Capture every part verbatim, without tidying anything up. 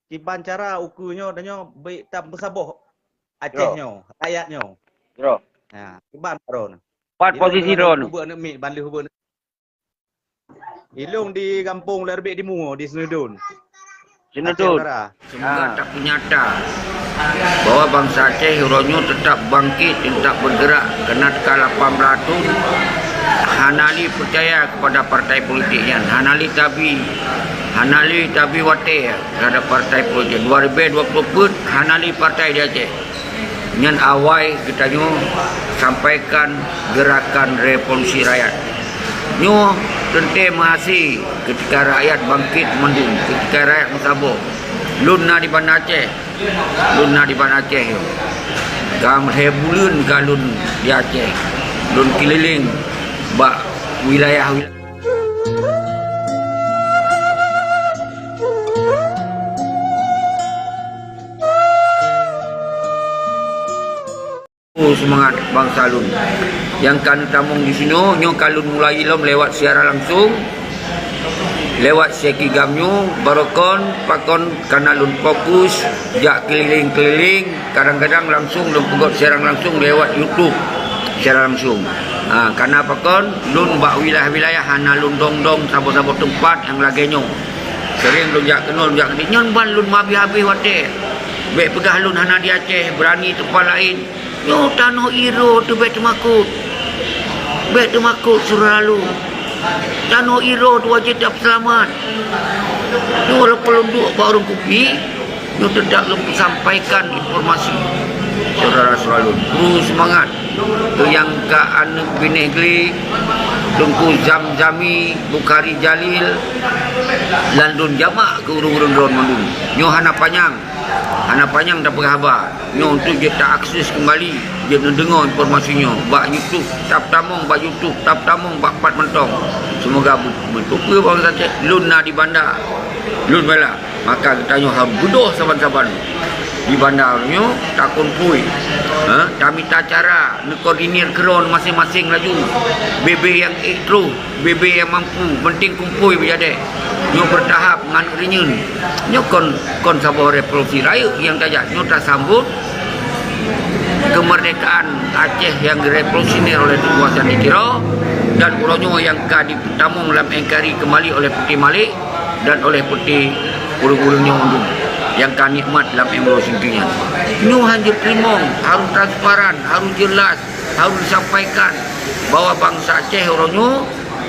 kiban cara ukeue nyoe, tanyoe bèk tameusaboh Aceh nyoe, rakyat nyoe. Droe. Ha, kiban droe. Pat posisi droe. Ubak aneuk miet, ban lheueh ubak aneuk. Ilôn di gampông Lerbek Timu, di Senedon. Senedon. Aceh Utara. Semoga tak nyata bahwa bangsa Aceh uroe nyoe tetap bangkit, tetap bergerak, karena ka lapan belas thon hana lé percaya kepada partai politik nyan, hana lé tabi, hana lé tabi watèe terhadap partai politik. Dua ribu dua puluh peuet hana lé partai di Aceh. Nyan awai geutanyoe sampaikan gerakan revolusi rakyat. Nyoe teuntèe meuhasé ketika rakyat bangkit mandum, ketika rakyat meusaboh. Lôn na di Banda Aceh, lôn na di Banda Aceh nyoe. Ka lhèe buleuen ka lôn di Aceh, lôn keulileng bak wilayah-wilayah. Oh, seumangat bansa lôn. Nyang ka neutamong disinoe, nyoe ka lôn mulai lom lewat siaran langsung, lewat Syekh Kigam nyoe, barokon pakon kana lôn fokus jak keulileng-keulileng, kadang-kadang langsung lôn peugöt siaran langsung lewat YouTube, siaran langsung. Ha, kana pakon lôn bak wilayah-wilayah hana lôn dong-dong saboh-saboh teumpat nyang lagèe nyoe. Sering lôn jak keunoe, lôn jak keunoe, nyan ban lôn meuhabéh-habéh watèe. Bèk peugah lôn hana di Aceh, beurani teumpat laén. Nyoe tanoh Iro teuh bèk teumakot. Bèk teumakot syedara lôn. Tanoh Iro teuh wajéb tapeuseulamat. Nyoe walaupun lôn duek bak ureueng kupi, nyoe teutap lôn peusampaikan informasi. Syedara-syedara lôn, kru seumangat. Keu nyang ka aneuk binéh glé, Teungku Zamzami, Bukhari Jalil, dan lôn jamak keu ureueng-ureueng droe mandum. Nyoe hana panyang. Hana panyang tapeugah haba. Nyoe untuk jeuet ta-akses keumbali, jeuet neudeungoe informasi nyoe bak YouTube, tap tamong bak YouTube, tap tamong bak pat mantong. Seumoga bu-, beutôi peue bangsa Aceh, lôn na di Banda, lôn bela. Maka geutanyoe harôh beudôh saban-saban di Banda nyoe, takumpôi. Ha, tamita cara neukoordinir keudroe maséng-maséng laju. Bebe nyang ék troh, bebe nyang mampu, penting kumpôi beujadèe. Nyoe beurtahap ngon reunyeun. Nyoe kon, kon saboh revolusi rayeuk nyang tajak. Nyoe tasambot keumeurdekaan Aceh nyang direvolusioner oleh Teungku Hasan di Tiro, dan uroe nyoe nyang ka ditamong lam N K R I keumbali oleh Putih Malik dan oleh Putih ureueng-ureueng nyoe mandum nyang ka nikmat lam M O C nyan. Nyoe han jeuet teurimong, harôh transparan, harôh jeulaih, harôh disampaikan bahwa bansa Aceh uroe nyoe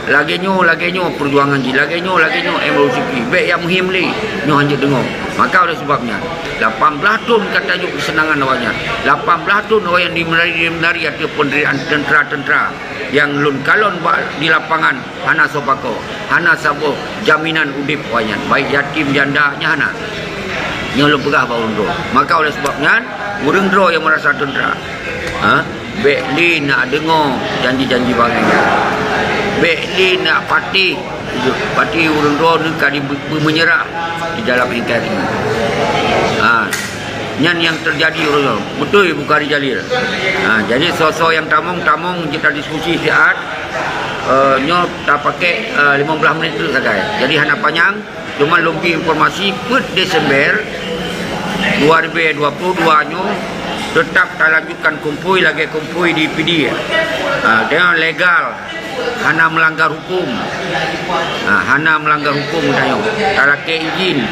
lagèe nyoe, lagèe nyoe peujuangan jih, lagèe nyoe, lagèe nyoe M O C. Bèk nyang muhim lé, nyoe han jeuet deungoe. Maka oleh sebab nyan, lapan blah thon ka tajok keuseunangan awaknyan. Lapan blah thon awaknyan dimeunari-meunari ateueh peunderitaan teuntra-teuntra nyang lôn kalon bak di lapangan. Hana soe pakoe, hana saboh jaminan udép awaknyan, baik yatim janda nyan hana. Nyoe lôn peugah bak ureueng droe. Maka oleh sebab nyan, ureueng droe nyang meurasa teuntra, ha, bèk lé neudeungoe janji-janji bangai nyan. Bèk lé neupatéh, patéh ureueng droe nyoe ka di-, beumeunyeurah di dalam N K R I. Ha, nyan nyang teujadi uroe nyoe. Beutôi Bukhari Jalil. Ha, jadi soe-soe nyang tamong, tamong jeuet tadiskusi siat. Eh, nyoe tapakèk, eh, limong blah menit teuk sagai. Jadi hana panyang, cuma lôn bri informasi peuet Desember dua ribu dua puluh dua nyoe teutap talanjutkan kumpôi lagèe kumpôi di Pidie. Ha, dengan legal, hana meulanggar huköm. Ha, hana meulanggar huköm geutanyoe. Talakèe izin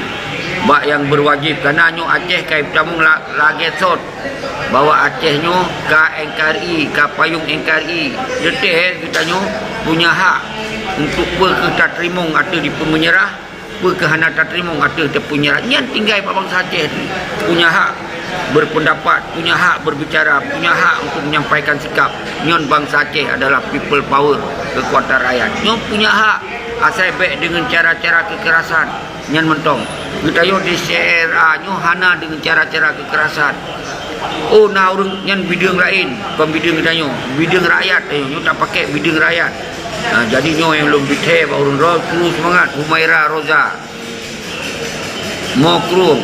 bak nyang beurwajéb, karena nyoe Aceh ka jitamong la-, lagèe sot. Bahwa Aceh nyoe ka N K R I, ka payong N K R I. Leuteh geutanyoe punya hak untuk peue keuh tateurimong ateueh dipeumeunyeurah, peue keuh hana tateurimong ateueh dipeumeunyeurah. Nyan tinggai bak bansa Aceh punya hak berpendapat, punya hak berbicara, punya hak untuk menyampaikan sikap. Nyan bansa Aceh adalah people power, kekuatan rakyat. Nyoe punya hak, asai bèk dengan cara-cara kekerasan. Nyan mantong. Geutanyoe di C R A nyoe hana deungon cara-cara kekerasan. Oh, na ureueng nyan bideueng laén, kon bideueng geutanyoe. Bideueng rakyat, eh, nyoe tapakèk bideueng rakyat. Ha, jadi nyoe nyang lôn bithèe bak ureueng droe, kru seumangat, Humaira Roza, Mo Krueng,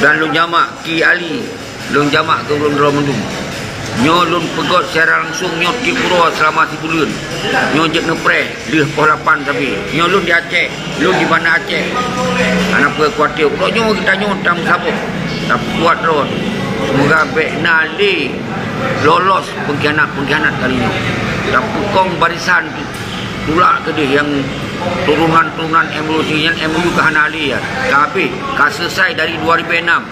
dan lôn jamak Ki Ali. Lôn jamak keu ureueng droe mandum. Nyoe lôn peugöt secara langsung nyoe tiep uroe seulama sibuleuen. Nyoe jeuet neupreh deuh poh lapan sabe. Nyoe lôn di Aceh, lôn di Banda Aceh. Hana peue khawatir. Uroe nyoe geutanyoe tameusaboh, tapeukuat droe. Seumoga bèk na lé lolos pengkhianat-pengkhianat kali nyoe. Tapeukong barisan tulak keudeh nyang turunan-turunan M O U nyan, M O U ka hana lé nyan. Ka habéh, ka selesai dari dua ribu enam.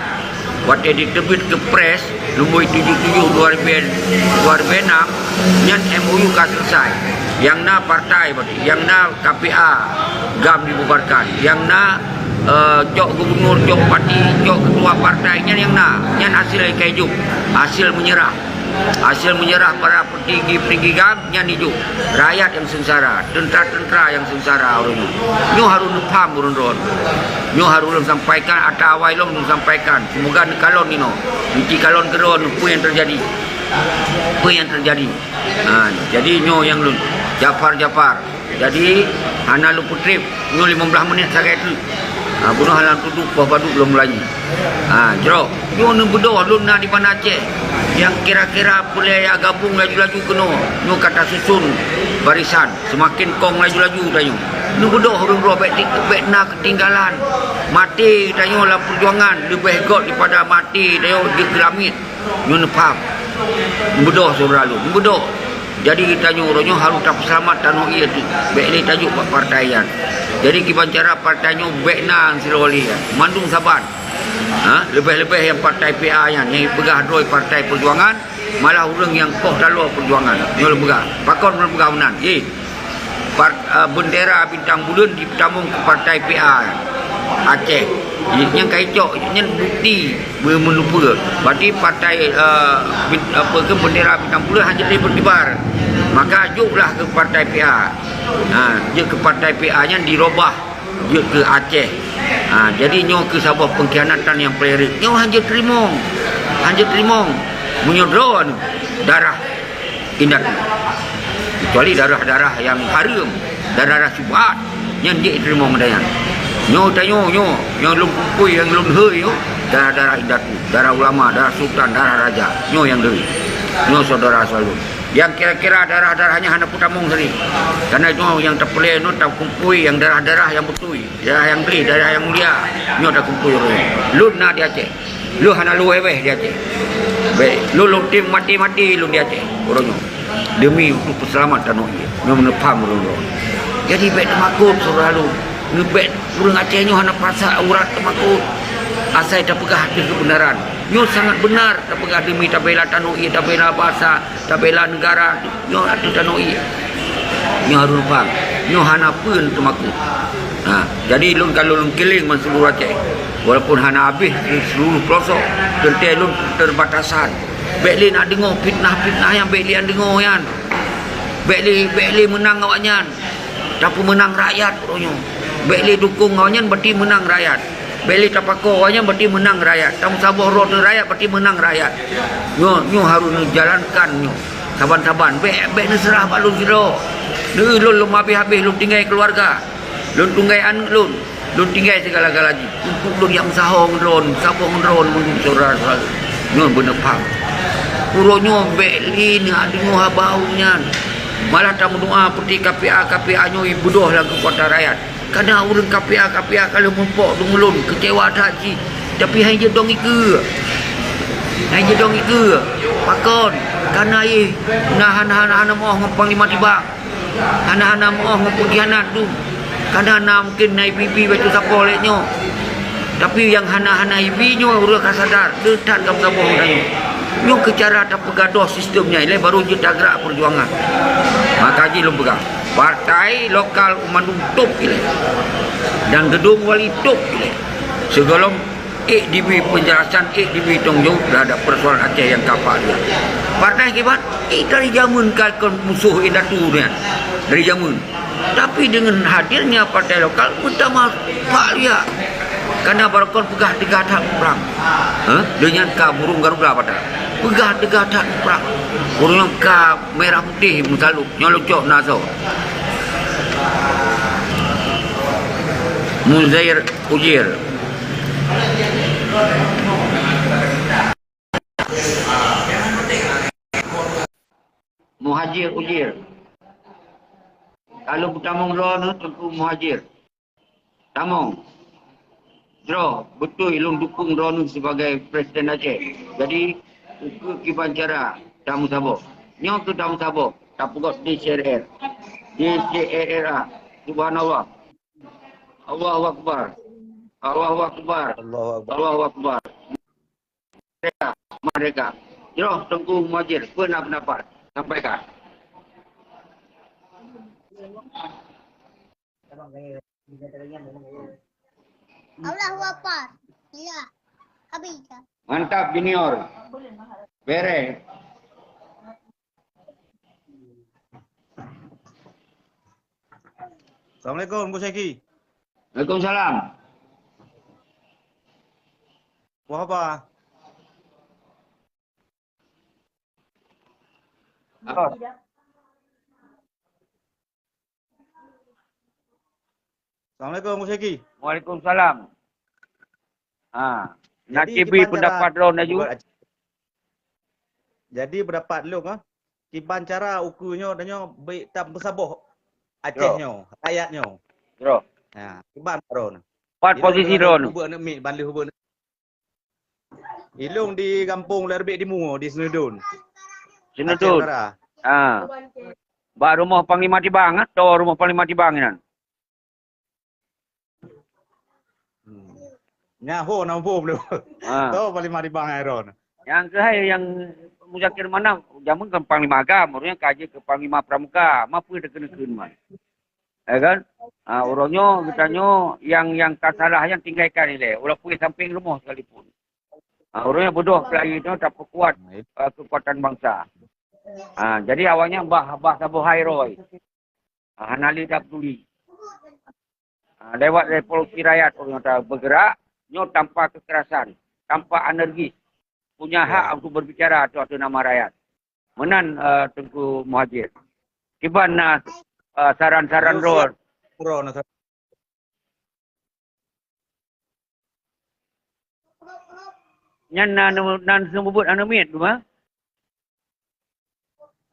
Watèe jiteubiet keu press, lumbôi tujoh tujoh dua ribu, dua ribu enam, nyan M O U ka selesai. Nyang na partai berarti, nyang na K P A GAM dibubarkan, nyang na, eh, cok gubernur, cok bupati, cok ketua partai, nyan nyang na, nyan hasil nyang ka jijok, hasil menyerah. Hasil menyerah para petinggi-petinggi GAM nyan jijok. Rakyat nyang seungsara, teuntara-teuntara nyang seungsara ureueng nyoe. Nyoe harôh neupaham ureueng droe. Nyoe harôh lôn sampaikan, ata awai lôn, lôn sampaikan. Seumoga neukalon inoe. Neuci kalon keudroe, peue nyang teujadi. Peue nyang teujadi. Ha, jadi nyoe nyang lôn. Jafar-Jafar. Jadi, hana lôn peutrép, nyoe limong blaih menit sagai teuk. Ha, bunoe hana lôn tutup, poh padub lôn meulayeue. Ha, jroh. Nyoe neubeudôh lôn na di Banda Aceh. Nyang kira-kira peureulèe jak gabong laju-laju keunoe. Nyoe ka tasusun barisan, seumaken kong laju-laju tanyoe. Neubeudôh ureueng droe bèk ti-, bèk na keutinggalan. Maté tanyoe lam peujuangan leubeh göt daripada maté tanyoe di keulamiet. Nyoe neupaham. Neubeudôh syedara lôn, neubeudôh. Jadi geutanyoe uroe nyoe harôh tapeuseulamat tanoh ié teuk. Bèk lé tajok bak partai nyan. Jadi kiban cara partai nyoe bèk na sidroe lé nyan. Mandum saban. Ha, leubeh-leubeh nyang partai P A nyan, nyang peugah droe partai peujuangan, malah ureueng nyang poh taloe peujuangan. Nyoe lôn peugah. Pakon lôn peugah meunan? Jih. Par-, eh, bendera bintang buleuen jipeutamong keu partai P A Aceh. Nyan ka icok, nyan bukti beumeunupeu. Berarti partai, eh, bin-, apa ke, bendera bintang buleuen hana jeuet lé beukibar. Maka joklah keu partai P A. Ha, jeuet keu partai P A nyan dirobah, jeuet keu Aceh. Ha, jadi nyoe keu saboh pengkhianatan nyang paleng rhët. Nyoe hana jeuet teurimong. Hana jeuet teurimong. Meunyoe droe darah indatu. Kecuali darah-darah nyang hareuem, darah-darah syubhat, nyan jeuet teurimong meudayan. Nyoe tanyoe nyoe, nyang lôn kumpôi, nyang lôn hôi nyoe, darah-darah indatu, darah ulama, darah sultan, darah raja. Nyoe nyang lheueh. Nyoe syedara saleuem. Nyang kira-kira darah-darah nyan hana peutamong sabe. Karena nyoe nyang tapeureulèe nyoe takumpôi nyang darah-darah nyang beutôi. Darah nyang gleh, darah nyang mulia, nyoe takumpôi uroe nyoe. Lôn na di Aceh. Lôn hana lôn wéh-wéh di Aceh. Bèk, lôn, lôn tem maté-maté lôn di Aceh uroe nyoe. Demi untuk peuseulamat tanoh ié. Nyoe meuneupaham ureueng droe. Jadi bèk teumakot syedara lôn. Nyoe bèk, ureueng Aceh nyoe hana peurasa aurat teumakot. Asai tapeugah ateueh keubeunaran. Nyoe sangat beunar tapeugah demi tabela tanoh ié, tabela basa, tabela neugara, nyoe ateueh tanoh ié. Nyoe harôh paham, nyoe hana peue teumakot. Ha, jadi lôn ka lôn keuléng ban seuluruh Aceh. Walaupun hana habéh seuluruh peulosok, teuntèe lôn teubatasan. Bèk lé na deungö fitnah-fitnah nyan, bèk lé na deungö nyan. Bèk lé, bèk lé meunang awaknyan. Tapeumeunang rakyat uroe nyoe. Bèk lé dukong awaknyan, berarti meunang rakyat. Bèk lé tapako awaknyan, berarti meunang rakyat. Tameusaboh droe rakyat, berarti meunang rakyat. Nyoe, nyoe harôh neujalankan nyoe. Saban-saban, bèk, bèk neuseurah bak lôn sidroe. Neu lôn, lôn habéh-habéh, lôn tinggai keuluwarga. Lôn tinggai aneuk lôn. Lôn tinggai sigala-gala jih. Untuk lôn nyang meusaho ngon droe, meusaboh ngon droe, mandum syedara-syedara. Nyoe beuneupham. Uroe nyoe bèk lé neudeungoe haba awaknyan. Malah tameudoa peuti K P A, K P A nyoe beudôh lam keukuatan rakyat. Kadang ureueng K P A, K P A ka lheueh meurumpok deungon lôn, keucewa that jih. Tapi han jeuet dong ikeue. Han jeuet dong ikeue. Pakon? Kana jih na hana, hana, hana meu'oh ngon Panglima Tibang. Hana, hana meu'oh ngon peungkhianat dum. Kana na mungken na ibi-ibi bacut sapo lé nyoe. Tapi nyang hana, hana ibi nyoe ureueng ka sadar, le that ka meusaboh ngon tanyoe. Nyoe keu cara tapeugadôh sistem nyan, ilèe baru jeuet tagrak peujuangan. Maka jih lôn peugah, partai lokal mandum top ilèe. Dan geudong wali top ilèe. Sigohlom ék dibi peunjelasan, ék dibi tanggông jaweueb teuhadap peusoalan Aceh nyang ka Pak lihat. Partai kiban, ék dari jameun ka kon musoh indatu nyan. Dari jameun. Tapi deungon hadirnya partai lokal, meutamah Pak lihat. Kana barokon peugah teuga that prang. Hah? Deunyan ka burung garuda pada. Peugah teuga that prang. Burung nyang ka merah putih meusalub. Nyoe lucok na soe. Muzair Ujir. Muhajir Ujir. Kalau beutamong droeneuh Teungku Muhajir. Tamong. Jroh, beutôi lôn dukong droeneuh sibagai Presiden Aceh. Jadi, ukeue kiban cara tameusaboh. Nyoe keuh tameusaboh, tapeugöt D C R R. D C R R A. Subhanallah. Allahu Akbar. Allahu Akbar. Allahu Akbar. Allahu Akbar. Merdeka. Merdeka. Jroh Teungku Muhajir, peue na pendapat? Sampaikan. Allahu Akbar. Ya. Habis. Mantap, Junior. Beres. Assalamualaikum, Gus Syaki. Waalaikumsalam. Wah, apa? Apa? Assalamualaikum, Gus Syaki. Waalaikumsalam. Ha, nak jadi, kiban pendapat cara droen laju. Jadi, pendapat lôn, ah, kiban cara ukeue nyoe, tanyoe bèk tameusaboh Aceh nyoe, rakyat nyoe. Jroh. Ha, kiban droen. Pat posisi droen. Ilôn di gampông Lerbek Timu, di Senedun. Senedun. Aceh Utara. Ah. Bak rumoh Panglima Tibang, ah? Toh rumoh Panglima Tibang nyan. Hmm. Nyan ho na muphom lôn. Ah. Toh Panglima Tibang hai droen. Nyang keuhai nyang Muzakir Manaf, jameun kan Panglima Agam, ureueng nyan ka jeuet keu Panglima Pramuka, ma peue teukeun-keun man. Ya kan? Ha, uroe nyoe geutanyoe nyang, nyang ka salah nyan tinggalkan ilèe, walaupun sampéng rumoh sekalipun. Ha, uroe nyoe beudôh peulayeue nyoe tapeukuat, eh, keukuatan bansa. Ha, jadi awaknyan bah, bah saboh hai roi. Ha, hana lé tapeuduli. Ha, lewat revolusi rakyat uroe nyoe tabeugerak, nyoe tanpa kekerasan, tanpa anarkis. Punya hak untuk berbicara atau atas nama rakyat. Meunan, eh, Teungku Muhajir. Kiban na, eh, saran-saran droen. Nyan na, na, na seumeubeuet aneuk miet, Buma?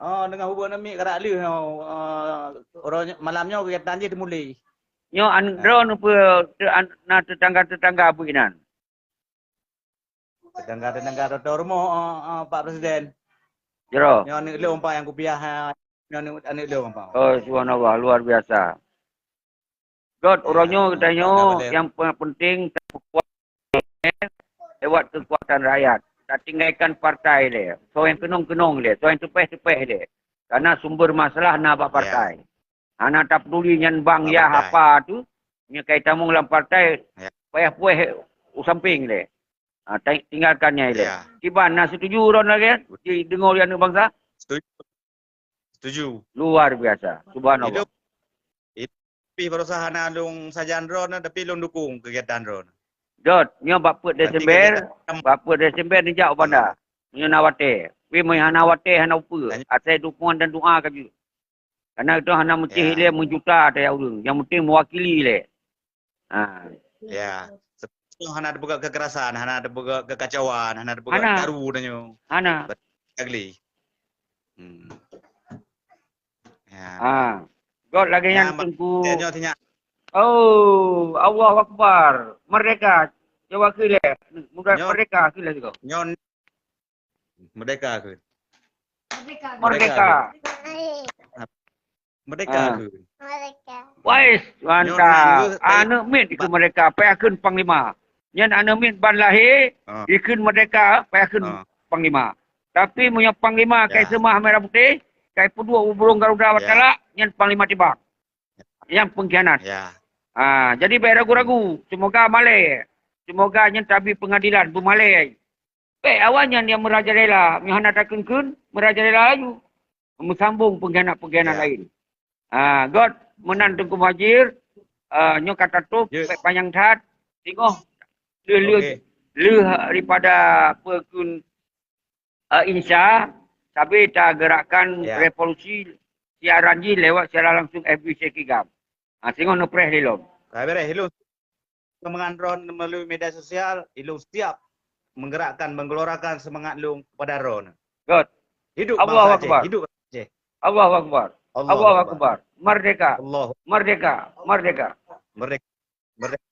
Oh, deungon hubungan miet karak lheueh, oh, eh, uroe nyoe, malam nyoe kegiatan jih teumulai. Nyoe an-, droeneuh peue teu-, an-, na tetangga-tetangga bui nan? Tetangga-tetangga rata rumoh, eh, eh, Pak Presiden. Jroh. Nyoe aneuk lôn, Pak, nyang kupiah, eh, nyoe aneuk, aneuk lôn, Pak. Oh, subhanallah, luar biasa. Göt, uroe nyoe geutanyoe nyang pe-, penting tapeukuat lewat keukuatan rakyat. Tatinggalkan partai lé. Soe nyang keunong-keunong lé, soe nyang teupeh-teupeh lé. Karena sumber masalah na bak partai. Hana tapeuduli nyan bang yah apa tu, nyoe kai tamong lam partai, payah puéh u sampéng lé. Ha, ta-, tinggalkan nyan ilèe. Kiban na setuju droen lagèe nyan? Dideungoe lé aneuk bansa? Setuju. Setuju. Luar biasa. Subhanallah. Ilôn, ilôn pih baroesa hana lôn sajan droen, tapi lôn dukong kegiatan droen. Jroh, nyoe bak peuet Desember, bak peuet Desember neujak u Banda. Meunyoe na watèe. Tapi meunyoe hana watèe, hana upeue. Asai dukungan dan doa ka jeuet. Karena itu hana meusti ilèe meujuta tajak ureueng. Yang penting mewakili ilèe. Ha. Ya. Seterusnya hana tapeugöt kekerasan, hana tapeugöt kekacauan, hana tapeugöt karu tanyoe. Hana. Ugly. Hmm. Ya. Ha. Göt lagèe nyan Teungku. Oh, Allahu Akbar. Merdeka. Cuba keu lé. Merdeka keu lé sigoe. Nyoe Merdeka kheun. Merdeka. Merdeka kheun. Wais, mantap. Aneuk miet dikheun merdeka, payah kheun panglima. Nyan aneuk miet ban lahé, dikheun merdeka, payah kheun panglima. Tapi meunyoe panglima kai seumah merah putih, kai peuduek u burông Garuda batalak, nyan panglima tibang. Nyang pengkhianat. Ah, jadi bèk ragu-ragu. Semoga malèe. Semoga nyan tabi pengadilan, beumalèe. Bèk awaknyan nyang meurajalela, nyang hana takheun-kheun, meurajalela laju. Meusambong pengkhianat-pengkhianat laén. Ah, göt meunan Teungku Muhajir, ah, nyoe ka tatôb, bèk panyang that. Singoh lheueh, lheueh daripada peue kheun, eh, Insya, sabe tagerakkan revolusi siaran jih lewat siaran langsung F B Syekh Kigam. Ha, singoh neupreh lé lom. Ka beres, ilôn semangat droen melalui media sosial, ilôn siap menggerakkan, menggelorakan semangat lôn kepada droen. Göt. Hidup Allahu Akbar. Hidup Aceh. Allahu Akbar. Allahu Akbar. Merdeka. Merdeka. Merdeka. Merdeka. Merdeka.